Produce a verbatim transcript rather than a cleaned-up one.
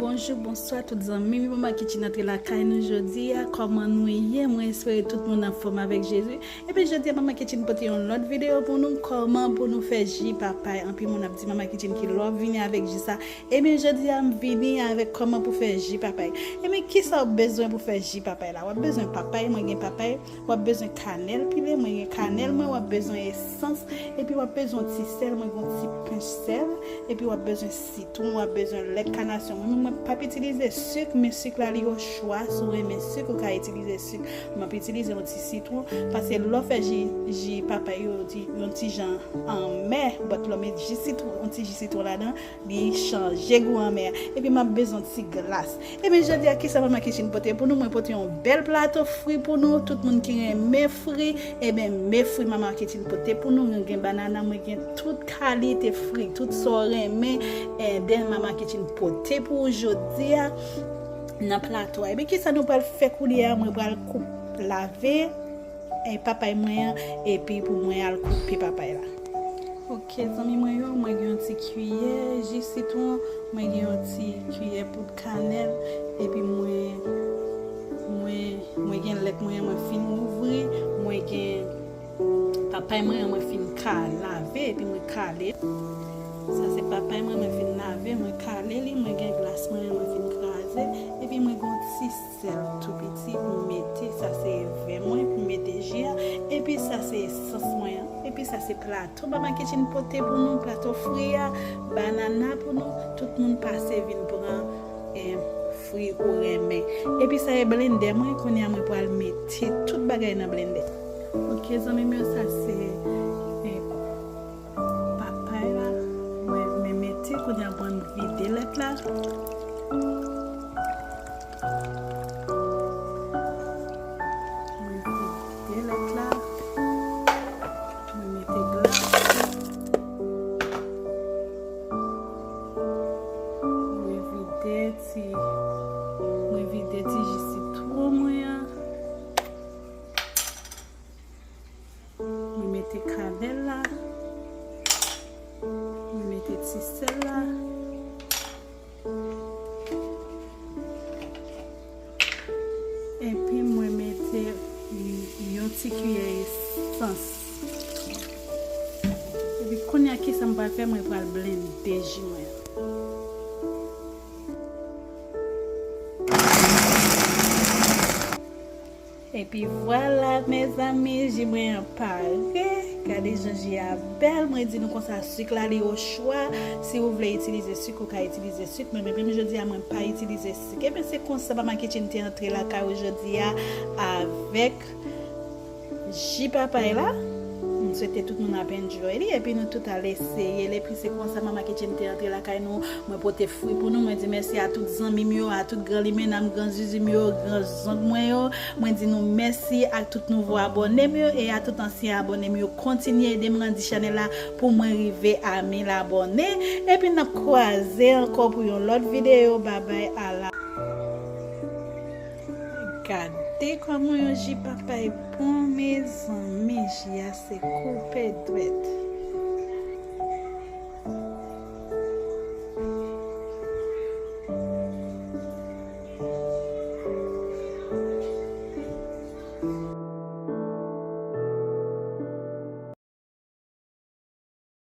Bonjou, bonswa tout zanmi m yo. Mama Kitchen antre lakay nou jodi a. Kòman nou ye? Mwen espere tout moun anfòm avèk Jezi. Ebyen, jodi a Mama Kitchen pote yon lòt videyo pou nou, kòman pou nou fè ji papay. Anpil moun ap di, "Mama Kitchen, kilè w vini avèk ji sa?" Ebyen, jodi a m vini avèk kòman pou fè ji papay. Ebyen, kisa w bezwen pou fè ji papay la? W ap bezwen papay, mwen gen papay. W ap bezwen kanèl pile, mwen gen kanèl mwen. W ap bezwen esans, epi w ap bezwen ti sèl, mwen gen yon ti pench sèl. Epi w ap bezwen sitwon, w ap bezwen lèt kanasyon. Mwen menm, mwen p ap itilize sik, men sik la li o chwa. Si w renmen sik, ou ka itilize sik. Mwen ap itilize yon ti sitwon, paske lè w fè ji, ji papay yo, di, yon ti jan anmè, but lè w met ji sitwon, yon ti ji sitwon ladan, li chanje gou anmè a. Epi m ap bezwen ti glas. Ebyen, jodi a, kisa Mama Kitchen pote pou nou? Mwen pote yon bèl plato fri pou nou. Tout moun ki renmen fri, ebyen, men fri Mama Kitchen pote pou nou. Mwen gen banana, mwen gen tout kalite fri, tout sa w renmen, eh, den Mama Kitchen pote pou ou jodi a nan plato a. Ebyen, kisa nou pral fè koulye a? Mwen pral koup, lave, eh, papay mwen an, epi pou mwen al koupe papay la. Ok, zanmi mwen yo, mwen gen yon ti kiyè ji sitwon, mwen gen yon ti kiyè poud kanèl, epi mwen, mwen, mwen gen lèt mwen an, mwen fin ouvri, mwen gen papay mwen an, mwen fin ka lave, epi mwen kale. Sa se papay mwen, mwen fin lave, mwen kale li, mwen gen glas mwen an, mwen fin kraze, epi mwen gen yon ti sèl tou piti pou m mete, sa se ven mwen pou m mete ji a, epi sa se esans mwen an, epi sa se plato Mama Kitchen pote pou nou, plato fri a, banana pou nou, tout moun pase vin pran, eh, fri ou renmen. Epi sa e blendè mwen, kounye a mwen pral mete tout bagay nan blendè. Ok, zanmi m yo, sa se, eh, papay la, mwen, mwen mete, kounye a mwen vide lèt la. Mwen vide lèt la. Mwen mete glas. Mwen vide ti, mwen vide ti ji sitwon mwen an. Mwen mete kanèl la. Mwen mete ti sèl la. Epi mwen mete yon ti kiyè esans. Epi kounye a kisa m pral fè? Mwen pral blende ji mwen an. Epi vwala, mezanmi, ji mwen an pare. Gade jan ji a bèl. Mwen di nou konsa, sik la, li o chwa. Si ou vle itilize sik, ou ka itilize sik. Men, men, menm jodi a, mwen pa itilize sik. Ebyen, se konsa Mama Kitchen te antre lakay ou jodi a avèk ji papay la. M swete tout moun ap enjoy li, epi nou tout al eseye l. Epi se konsa Mama Kitchen te antre lakay nou. Mwen pote fri pou nou. Mwen di mèsi a tout zanmi m yo, a tout gran limena m, gran zizi m yo, gran zong mwen yo. Mwen di nou mèsi ak tout nouvo abòne m yo e a tout ansyen abòne m yo. Kontinye ede m grandi chanèl la pou mwen rive a mil abòne. Epi n ap kwaze ankò pou yon lòt videyo. Babay, ala. Gade kòman yon ji papay bon, mezanmi, ji a se koupe dwèt.